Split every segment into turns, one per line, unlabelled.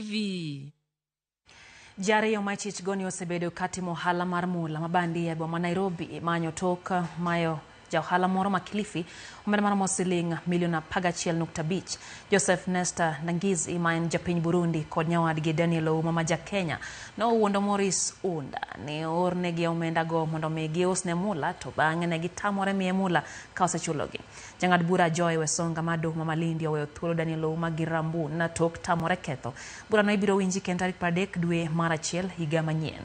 TV.
Ji ariyo ma ichich go ni osebedo katimo ohala mar mula mabandia e boma ma Nairobi imanyo tok mayo ja ohala moro ma Kilifi omenda maromo siling milion 11.5. Joseph Nesta Ndangizi ma en japiny Burundi kod nyawadgi Daniel Ouma ma ja Kenya nowuondo Maurice Unda ni oornegi omenda go mondo mi giusne mula to bang'e ne gitamore miye mula ka osechulogi. Jang'ad bura Joy Wesonga mar doho ma Malindi oweyo thuolo Daniel Ouma gi Rambun tok tamore ketho. Burano ibiro winji kendo tarik 30 dwe mar achiel higa manyien.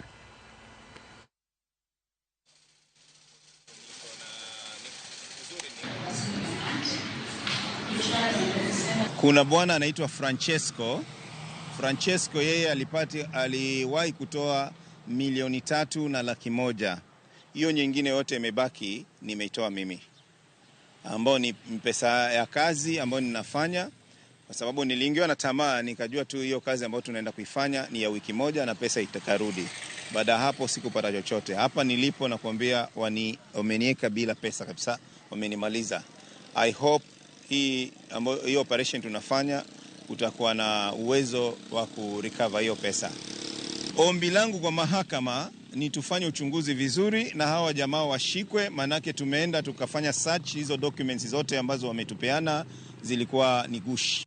Kuna bwana anaitwa Francesco. Francesco yeye aliwahi kutoa 3,100,000. Hiyo nyingine yote imebaki nimeitoa mimi, ambao ni pesa ya kazi ambayo ninafanya, kwa sababu niliingiwa na tamaa, nikajua tu hiyo kazi ambayo tunaenda kuifanya ni ya wiki moja na pesa itakarudi. Baada ya hapo sikupata chochote. Hapa nilipo nakwambia, wameniweka bila pesa kabisa, wamenimaliza. I hope hii ambayo hiyo operation tunafanya utakuwa na uwezo wa kurecover hiyo pesa. Ombi langu kwa mahakama ni tufanye uchunguzi vizuri na hawa jamaa washikwe, manake tumeenda tukafanya search, hizo documents zote ambazo wametupeana zilikuwa ni gushi.